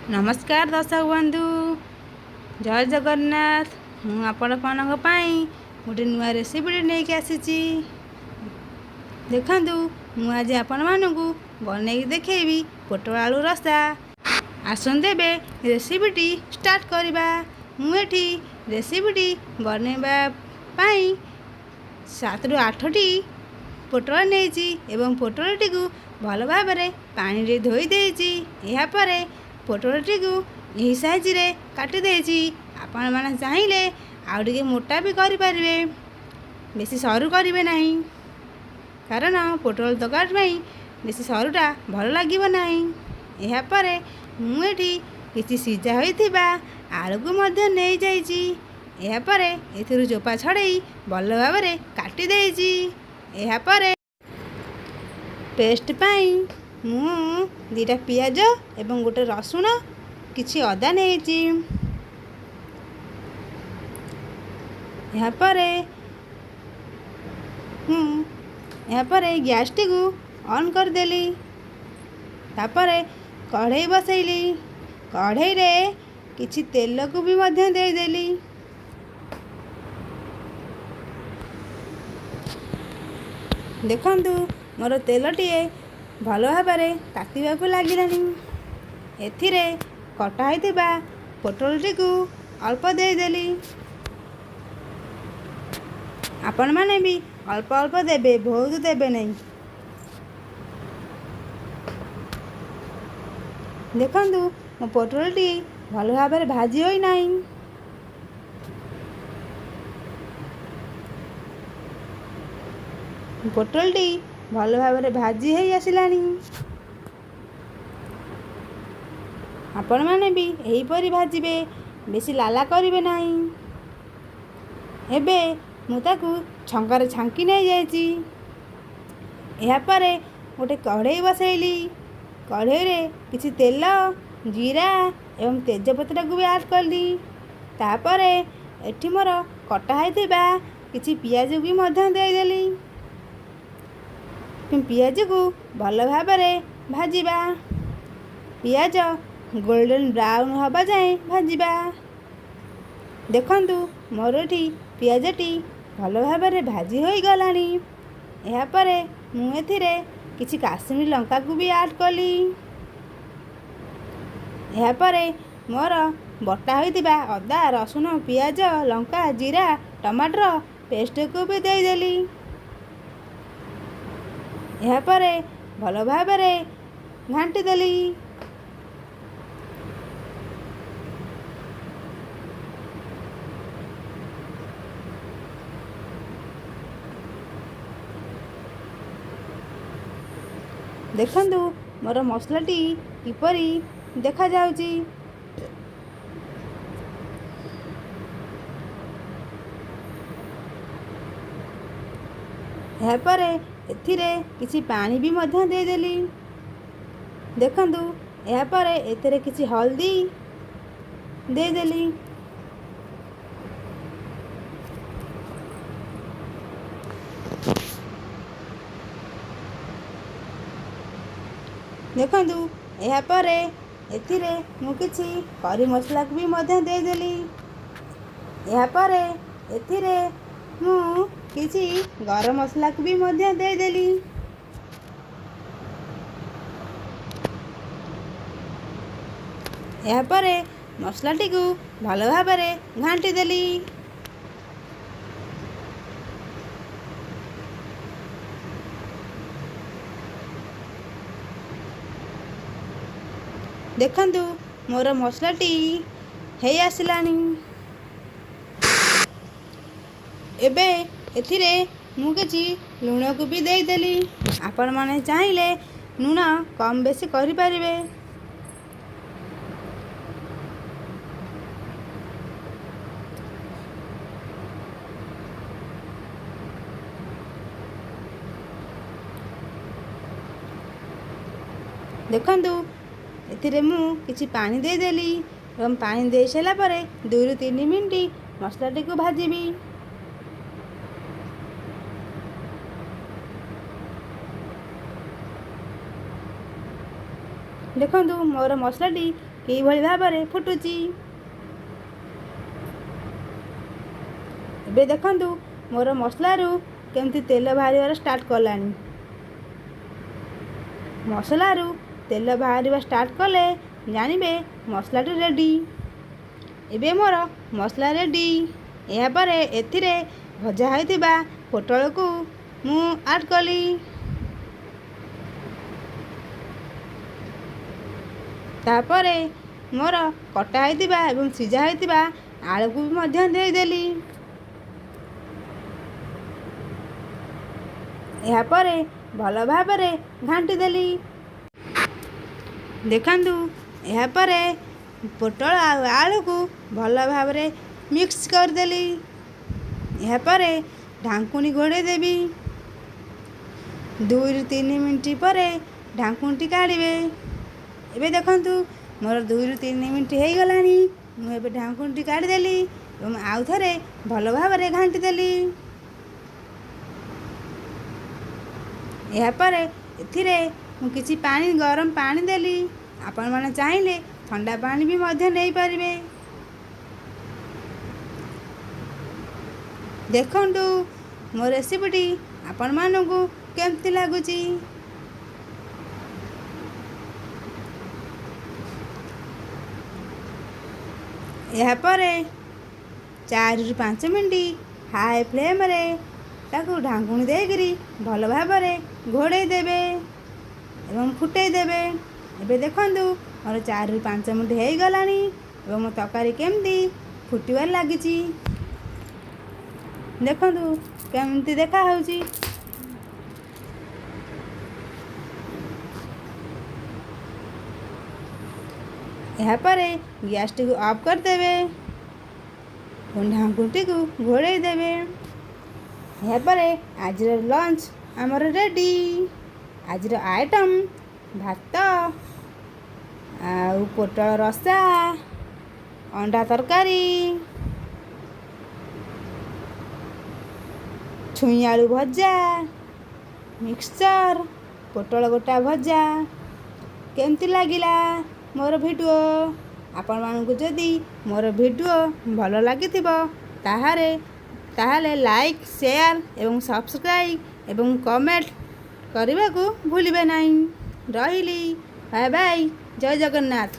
ନମସ୍କାର ଦର୍ଶକ ବନ୍ଧୁ, ଜୟ ଜଗନ୍ନାଥ। ମୁଁ ଆପଣମାନଙ୍କ ପାଇଁ ଗୋଟେ ନୂଆ ରେସିପିଟି ନେଇକି ଆସିଛି। ଦେଖନ୍ତୁ, ମୁଁ ଆଜି ଆପଣମାନଙ୍କୁ ବନେଇକି ଦେଖେଇବି ପୋଟଳ ଆଳୁ ରସା। ଆସନ୍ତୁ ଏବେ ରେସିପିଟି ଷ୍ଟାର୍ଟ କରିବା। ମୁଁ ଏଠି ରେସିପିଟି ବନେଇବା ପାଇଁ 7ରୁ 8ଟି ପୋଟଳ ନେଇଛି ଏବଂ ପୋଟଳଟିକୁ ଭଲ ଭାବରେ ପାଣିରେ ଧୋଇ ଦେଇଛି। ଏହାପରେ ପୋଟଳଟିକୁ ଏହି ସାଇଜରେ କାଟି ଦେଇଛି। ଆପଣମାନେ ଚାହିଁଲେ ଆଉ ଟିକେ ମୋଟା ବି କରିପାରିବେ, ବେଶୀ ସରୁ କରିବେ ନାହିଁ, କାରଣ ପୋଟଳ ତରକାରୀ ପାଇଁ ବେଶୀ ସରୁଟା ଭଲ ଲାଗିବ ନାହିଁ। ଏହାପରେ ମୁଁ ଏଠି କିଛି ସିଝା ହୋଇଥିବା ଆଳୁକୁ ମଧ୍ୟ ନେଇଯାଇଛି। ଏହାପରେ ଏଥିରୁ ଚୋପା ଛଡ଼େଇ ଭଲ ଭାବରେ କାଟି ଦେଇଛି। ଏହାପରେ ପେଷ୍ଟ ପାଇଁ ମୁଁ 2ଟା ପିଆଜ ଏବଂ ଗୋଟେ ରସୁଣ, କିଛି ଅଦା ନେଇଛି। ଏହାପରେ ଗ୍ୟାସଟିକୁ ଅନ୍ କରିଦେଲି। ତାପରେ କଢ଼େଇ ବସେଇଲି। କଢ଼େଇରେ କିଛି ତେଲକୁ ବି ମଧ୍ୟ ଦେଇଦେଲି। ଦେଖନ୍ତୁ, ମୋର ତେଲଟିଏ ଭଲ ଭାବରେ ତାତିବାକୁ ଲାଗିଲାଣି। ଏଥିରେ କଟା ହୋଇଥିବା ପୋଟଳଟିକୁ ଅଳ୍ପ ଦେଇଦେଲି। ଆପଣମାନେ ବି ଅଳ୍ପ ଅଳ୍ପ ଦେବେ, ବହୁତ ଦେବେ ନାହିଁ। ଦେଖନ୍ତୁ, ମୋ ପୋଟଳଟି ଭଲ ଭାବରେ ଭାଜି ହୋଇନାହିଁ। ପୋଟଳଟି ଭଲ ଭାବରେ ଭାଜି ହେଇ ଆସିଲାଣି। ଆପଣମାନେ ବି ଏହିପରି ଭାଜିବେ, ବେଶୀ ଲାଲା କରିବେ ନାହିଁ। ଏବେ ମୁଁ ତାକୁ ଛଙ୍କାରେ ଛାଙ୍କି ନେଇଯାଇଛି। ଏହାପରେ ଗୋଟେ କଢ଼େଇ ବସେଇଲି। କଢ଼େଇରେ କିଛି ତେଲ, ଜିରା ଏବଂ ତେଜପତ୍ରକୁ ବି ଆଡ଼୍ କଲି। ତାପରେ ଏଠି ମୋର କଟା ହୋଇଥିବା କିଛି ପିଆଜକୁ ବି ମଧ୍ୟ ଦେଇଦେଲି। ପିଆଜକୁ ଭଲ ଭାବରେ ଭାଜିବା। ପିଆଜ ଗୋଲ୍ଡେନ୍ ବ୍ରାଉନ୍ ହେବା ଯାଏଁ ଭାଜିବା। ଦେଖନ୍ତୁ, ମୋର ଏଠି ପିଆଜଟି ଭଲ ଭାବରେ ଭାଜି ହୋଇଗଲାଣି। ଏହାପରେ ମୁଁ ଏଥିରେ କିଛି କାଶ୍ମୀର ଲଙ୍କାକୁ ବି ଆଡ଼୍ କଲି। ଏହାପରେ ମୋର ବଟା ହୋଇଥିବା ଅଦା, ରସୁଣ, ପିଆଜ, ଲଙ୍କା, ଜିରା, ଟମାଟର ପେଷ୍ଟକୁ ବି ଦେଇଦେଲି। ଏହାପରେ ଭଲ ଭାବରେ ଘାଣ୍ଟି ଦେଲି। ଦେଖନ୍ତୁ, ମୋର ମସଲାଟି କିପରି ଦେଖାଯାଉଛି। ଏହାପରେ ଏଥିରେ କିଛି ପାଣି ବି ମଧ୍ୟ ଦେଇଦେଲି। ଦେଖନ୍ତୁ, ଏହାପରେ ଏଥିରେ କିଛି ହଳଦୀ ଦେଇଦେଲି। ଦେଖନ୍ତୁ, ଏହାପରେ ଏଥିରେ ମୁଁ କିଛି କରି ମସଲାକୁ ବି ମଧ୍ୟ ଦେଇଦେଲି। ଏହାପରେ ଏଥିରେ ମୁଁ କିଛି ଗରମ ମସଲାକୁ ବି ମଧ୍ୟ ଦେଇଦେଲି। ଏହାପରେ ମସଲାଟିକୁ ଭଲ ଭାବରେ ଘାଣ୍ଟି ଦେଲି। ଦେଖନ୍ତୁ, ମୋର ମସଲାଟି ହେଇ ଆସିଲାଣି। ଏବେ ଏଥିରେ ମୁଁ କିଛି ଲୁଣକୁ ବି ଦେଇଦେଲି। ଆପଣମାନେ ଚାହିଁଲେ ଲୁଣ କମ୍ ବେଶୀ କରିପାରିବେ। ଦେଖନ୍ତୁ, ଏଥିରେ ମୁଁ କିଛି ପାଣି ଦେଇଦେଲି ଏବଂ ପାଣି ଦେଇସାରିଲା ପରେ 2ରୁ 3 ମିନିଟ୍ ମସଲାଟିକୁ ଭାଜିବି। ଦେଖନ୍ତୁ, ମୋର ମସଲାଟି କିଭଳି ଭାବରେ ଫୁଟୁଛି। ଏବେ ଦେଖନ୍ତୁ, ମୋର ମସଲାରୁ କେମିତି ତେଲ ବାହାରିବାର ଷ୍ଟାର୍ଟ କଲାଣି। ମସଲାରୁ ତେଲ ବାହାରିବା ଷ୍ଟାର୍ଟ କଲେ ଜାଣିବେ ମସଲାଟି ରେଡ଼ି। ଏବେ ମୋର ମସଲା ରେଡ଼ି। ଏହାପରେ ଏଥିରେ ଭଜା ହୋଇଥିବା ପୋଟଳକୁ ମୁଁ ଆଡ଼୍ କଲି। ତାପରେ ମୋର କଟା ହୋଇଥିବା ଏବଂ ସିଝା ହୋଇଥିବା ଆଳୁକୁ ବି ମଧ୍ୟ ଦେଇଦେଲି। ଏହାପରେ ଭଲ ଭାବରେ ଘାଣ୍ଟି ଦେଲି। ଦେଖନ୍ତୁ, ଏହାପରେ ପୋଟଳ ଆଉ ଆଳୁକୁ ଭଲ ଭାବରେ ମିକ୍ସ କରିଦେଲି। ଏହାପରେ ଢାଙ୍କୁଣୀ ଘୋଡ଼େଇ ଦେବି। 2ରୁ 3 ମିନିଟ୍ ପରେ ଢାଙ୍କୁଣୀଟି କାଢ଼ିବେ। ଏବେ ଦେଖନ୍ତୁ, ମୋର 2ରୁ 3 ମିନିଟ୍ ହେଇଗଲାଣି। ମୁଁ ଏବେ ଢାଙ୍କୁଣୀଟି କାଢ଼ିଦେଲି ଏବଂ ଆଉ ଥରେ ଭଲ ଭାବରେ ଘାଣ୍ଟି ଦେଲି। ଏହାପରେ ଏଥିରେ ମୁଁ କିଛି ପାଣି, ଗରମ ପାଣି ଦେଲି। ଆପଣମାନେ ଚାହିଁଲେ ଥଣ୍ଡା ପାଣି ବି ମଧ୍ୟ ନେଇପାରିବେ। ଦେଖନ୍ତୁ, ମୋ ରେସିପିଟି ଆପଣମାନଙ୍କୁ କେମିତି ଲାଗୁଛି। ଏହାପରେ 4ରୁ 5 ମିନିଟ୍ ହାଇ ଫ୍ଲେମ୍ରେ ତାକୁ ଢାଙ୍କୁଣୀ ଦେଇକରି ଭଲ ଭାବରେ ଘୋଡ଼େଇ ଦେବେ ଏବଂ ଫୁଟେଇ ଦେବେ। ଏବେ ଦେଖନ୍ତୁ, ମୋର 4ରୁ 5 ମିନିଟ୍ ହେଇଗଲାଣି ଏବଂ ମୋ ତରକାରୀ କେମିତି ଫୁଟିବାରେ ଲାଗିଛି। ଦେଖନ୍ତୁ କେମିତି ଦେଖାହେଉଛି। ଏହାପରେ ଗ୍ୟାସଟିକୁ ଅଫ୍ କରିଦେବେ ଏବଂ ଢାଙ୍କୁଣୀଟିକୁ ଘୋଡ଼େଇ ଦେବେ। ଏହାପରେ ଆଜିର ଲଞ୍ଚ ଆମର ରେଡ଼ି। ଆଜିର ଆଇଟମ୍ ଭାତ ଆଉ ପୋଟଳ ରସା, ଅଣ୍ଡା ତରକାରୀ, ଛୁଇଁ ଆଳୁ ଭଜା, ମିକ୍ସଚର୍, ପୋଟଳ ଗୋଟା ଭଜା। କେମିତି ଲାଗିଲା ମୋର ଭିଡ଼ିଓ? ଆପଣମାନଙ୍କୁ ଯଦି ମୋର ଭିଡ଼ିଓ ଭଲ ଲାଗିଥିବ, ତାହେଲେ ଲାଇକ୍, ସେୟାର ଏବଂ ସବସ୍କ୍ରାଇବ୍ ଏବଂ କମେଣ୍ଟ କରିବାକୁ ଭୁଲିବେ ନାହିଁ। ରହିଲି, ବାଏ ବାଏ, ଜୟ ଜଗନ୍ନାଥ।